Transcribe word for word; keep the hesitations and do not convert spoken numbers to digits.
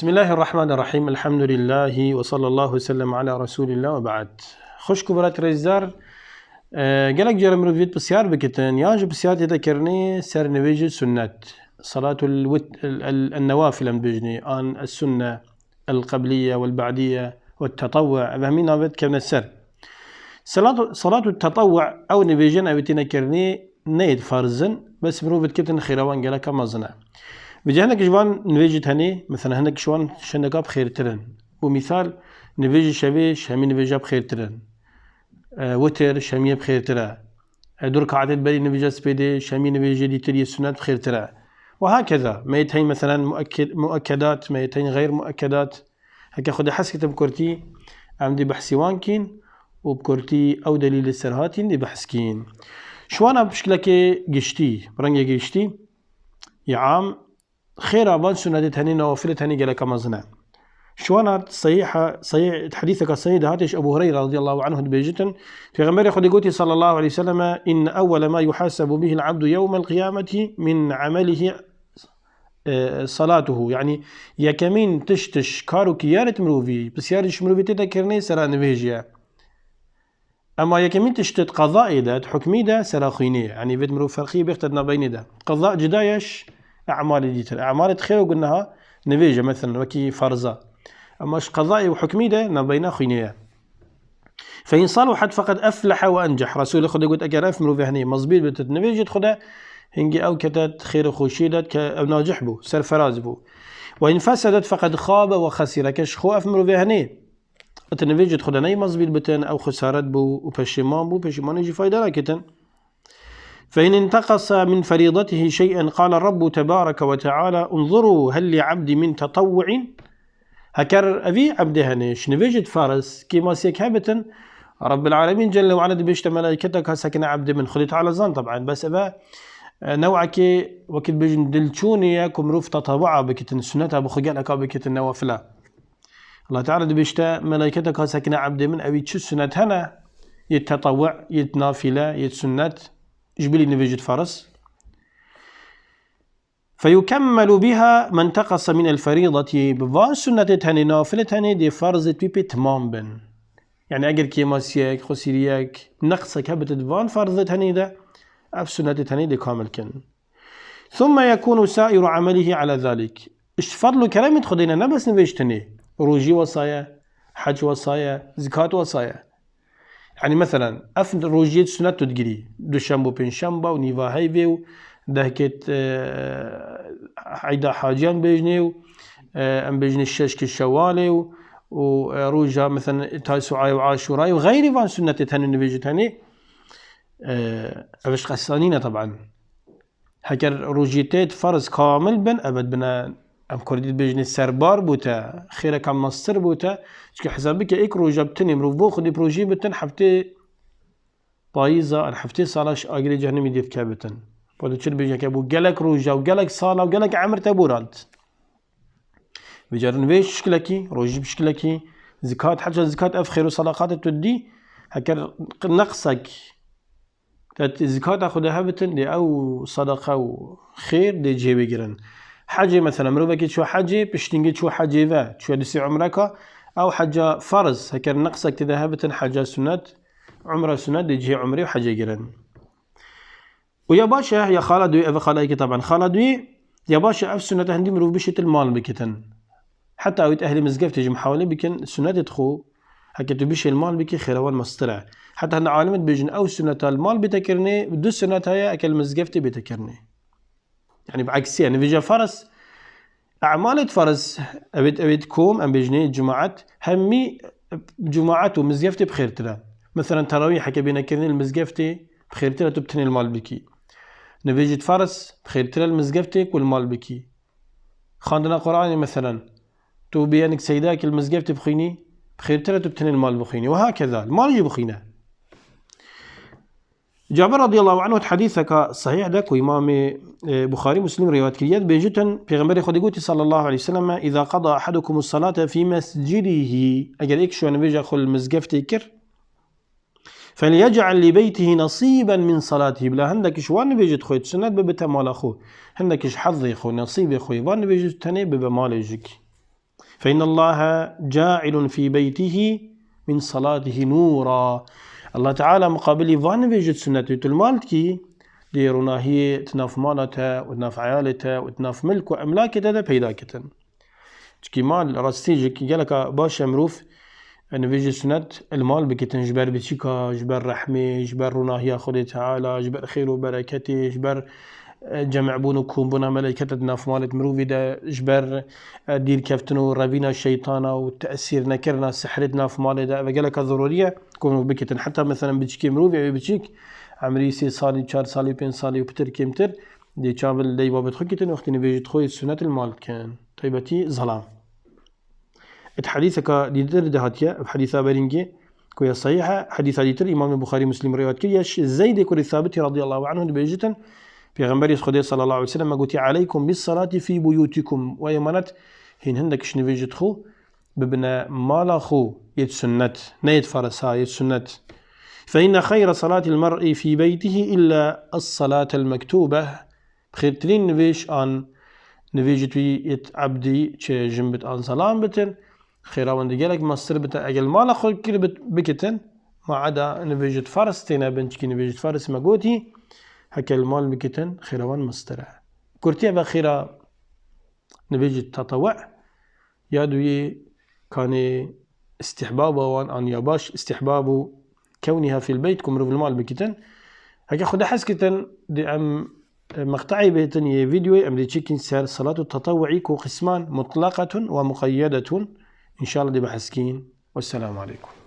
Bismillahirrahmanirrahim. Elhamdülillahi ve sallallahu ve sellem ala Resulillah ve ba'd. Xwişk û birayet rêzdar, e, gelek cara mirov vêt pisyar bikitin, yan jî pisyar tê de kirinê ser nivêjê sunnet. Salatul wit-, el, el, el-, el-newafil em dibêjinê, an es-sunne, el-qebliye, wel-ba'diye, wel-tetewwu, ev hemî navê dikevne ser. Salat-, salatu tetewwu, ew nivêjên ew têne kirinê, neyê farz in, bes mirov diketin xêra wan geleka mezin e. Vêca hinek ji van nivêjî tenê, mesela hinek ji wan şeneka bi xêrtir in. Bo mîsal, nivêjî şevê ji hemî nivêja bi xêrtir in. E, witir ji hemiyê bi xêrtir e. E, du rikatê di berî nivêja spêdê ji hemî nivêjê dîtir yê sunet bi xêrtir e. Û hakeza, me yê teyn, meselen, muekked-, muekkedat, me yê teyn xeyr muekkedat. Heke Xwedê hez kete bi kurtî, em dê behsî wan kîn û bi kurtî ew delîl li ser hatîn dê behs kîn. Ji wana bi şikilekê giştî, bi rengê giştî, ya am, xêra van sunetê tenê, newafilê tenê geleka mezin e. Ji wana sehîha, sehîh, hedîseka sehîh de hatê ji Ebu Hureyre radiyallahu anhu dibêjitin, Pêxemberê Xwedê gotî sallallahu aleyhi ve selleme, "İnne evvele ma yuhasabu bihil abdu yevmel qiyameti min amelihi, e, salatuhu." Yani yekemîn tişt, tişt, kar û kiyarê mirovî, pisyarê ji mirovî tê de kirinê sera nivêjî ye. Ema yekemîn tişt di qezayê de, di hukmî de sera xwînê ye. Yanî vê di mirov ferqî bêxte di nabeynê de. Qeza cida ye ji e'malê dîtir. E'malê di xêr û guneha nivêje, meselen, wekî ferza. Ema ji qezayê û hukmî de nabeyna xwînê ye. Fe in saluhat feqed eflehe ve enceh. Resulê Xwedê got, eger ev mirovê henê mezbît bitin, nivêjit Xwedê, hingî ew kete di xêr û xweşiyê de ke ew nacih bû, serferaz bû. Ve in fesedet feqed xabe ve xesîre. Ke ji xwe ev mirovê henê, Û tu nivêjit Xwedê neyê mezbît bitin, ew xesaret bû û peşêman bû, peşêmanî jî fayda nakitin. Fe in inteqasa min ferîdetihi şey'en qala Rabbu tebareke ve teala unzuru hel li abdi min tetewwu'in. Heker evî ebdê henê, ji nivêjit fariz, kêmasiyek hebitin, Rabbil Alemîn Celle ve Ala dibêjte melayketa ka sekine ebdê min. Xwedê Teala zan taban, bes eve, e, newekê wekî dibêjin dilçûnê ye ku mirov tetewwu'a bikitin, suneta bi xwe geleka bikitin, newafila. Allah Teala dibêjte, melayketa ka sekine ebdê min, ewî çi sunet hene, yê tetewwu, yê nafile, yê sunnet, ji bilî nivêjit fariz. Feyukemmelu biha menteqasa minel ferîdeti. Bi van sunnetê tenê, nafile tenê dê farzê tu pê timam bin. Yani eger kêmasiyek, xusîriyek, neqsek hebite di van farzê tenê de, ev sunnetê tenê dê kamil kin. Thumme yekunu sairu amelihi ala zalik. Ji fadl û keremê Xwedê ne, ne bes nivêjtinê. Rojî wesa ye, hec wesa ye, zikat wesa ye. Yani meselen, ev rojiyê sunet tu digirî. Duşembe û pêncşembe û nîva heyvê û dehkê, e, eyda haciyan bêjnê û, e, em bêjnê şeşkê şewalê û, û, e, roja meselen Tasuayê û Aşurayê û xeyrî van sunnetê tenê nivêjî tenê. E, ev ji qesanî ne taban. Heker rojî tê di ferz kamil bin, ebed bine, em kurdî dibêjinê serbar bû te, xêreka mestir bû te. Çike hesab bike, êk roja bi tinê mirov bo xwedî bi rojî bitin, heftê payîza an heftê sala ji agirê cehennemî dê dikebitin. Bo tu çi dibêjin, heke bû gelek roja û gelek sala û gelek emir te borand. Vê carin vê şikilekî, rojî bi şikilekî, zikat, heca zikat ev xêr û sadaqatê tu didî, heker neqsek Te zikata xwe de hebitin, dê ew sadaqa û xêr dê cihê wê girin. Hecê, mesela, mirovekî çû hecê, piştîngê çû hecê ve, çûye di sê umreka, ew heca ferz, heker neqsek tê de hebitin, heca sunet, umra sunet, dê cihê umrê û hecê girin. Û ya baş e, ya xala duyê, ev xalayekî taban xala duyê, ya baş e, ev sunete hindî mirov bişêtil mal bikitin. Heta ewît ehlê mizgeftê jî muhawele bikin, sunetê xwe, heke tu bişê li mal bikî, xêra wan mestir e. Heta hinde alim dibêjin, ew suneta li mal bête kirinê, du sunet heye, eke li mizgeftê bête kirinê. Yani bi eksî ye, nivêja fariz, e'malê fariz, ewêt, ewêt kom, em bêjinê cemaat, hemî cemaat û mizgeftê bi xêrtir e. Mesela terawîh heke bêne kirinê li mizgeftê, bi xêrtir e tu bi tinê li mal bikî. Nivêjî fariz, bi xêrtir e li mizgeftê ku li mal bikî. Xwendina Qur'anê, meselen, tu bêyî hinek seydayekî li mizgeftê bixwînî, bi xêrtir e tu bi tinê li mal bixwînî. Û hakeza, li mal jî bixwîne. Cabir radiyallahu anhu di hedîseka sehîh de ku Îmamê, e, Buxarî Muslim rîwayet kiriye, dibêjitin, Pêxemberê Xwedê gotî sallallahu aleyhi ve sellem, "Îza qada ahadukumus salate fî mescidihi." Eger êk ji we nivêja xwe li mizgeftê kir, "Felyec'el li beytihi nasîben min salatihi." Bila hindek ji wan nivêjit xwe yê sunet bibite mala xwe. Hindek ji hezzê xwe, nesîbê xwe yê van nivêjit tenê bibe malê jikî. فإن الله جاعل في بيته من صلاته نورا. Allah Teala muqabilî van nivêjit sunnetê tu li mal dikî, dê ronahiyê di nav mala te û di nav eyalê te û di nav milk û emlakê te de peyda kitin. Çikî mal rastî ji geleka baş e mirov nivêjit sunet li mal bikitin ji ber biçîka, ji ber rehmê, ji ber ronahiya Xwedê Teala, ji ber xêr û bereketê, ji ber e, cem'bûn û kombûna melekete di nav malê mirovî de, ji ber e, dîrkeftin û revîna şeytana û tesîr nekirina sihrê di nav malê de, ev geleka zerûrî ye ku mirov bikitin. Heta mesela biçikê mirovî, ew ê biçîk, emrî sê salî, çar salî, pênc salî û pitir kêmtir, dê çav li dêy babet xwe kitin, wextî nivêjit xwe yê sunet li mal dikin. Taybetî zelam. Ed hedîseka dîtir de hatiye, ev hedîsa berîngê ku ya sahîh e, hedîsa dîtir Îmamê Buxarî Muslim rêwayet kir, ya ji Zeydê kurê Sabitî radiyallahu anhu dibêjitin, Pêxemberê Xwedê sallallahu aleyhi ve sellem me gotî, "Aleykum bis salati fî buyutikum." Wey emanet, hîn hindek ji nivêjit xwe bibine mala xwe yêt sunnet, ne yêt fares ha, yêt sunnet. "Fe inne xeyra salatil mer'i fî beytihi illa es-salatel mektûbe." Xêrtirîn nivêj an nivêjit wî yêt ebdî çi jin bit an zelam bitin, xêra wan di gelek mestir bite. Egel mala xwe kir bit-, bikitin, ma eda nivêjit faris têne bin, çikî nivêjit faris me gotî, heke li mal bikitin, xêra wan mestir e. Kurtiye ve xêra nivêjit tatawe, ya duyê kanê istihbaba wan an ya baş istihbabu kewniha fil beyt ku mirov li mal bikitin. Heke Xwedê hez kitin, di em e, meqteyê bêtin yê vîdeoyê em dê çêkin ser salatu tatawu'î ku qisman mutlaqatun ve muqeyyedetun. Înşallah dê behs kîn. Wesselamu aleykum.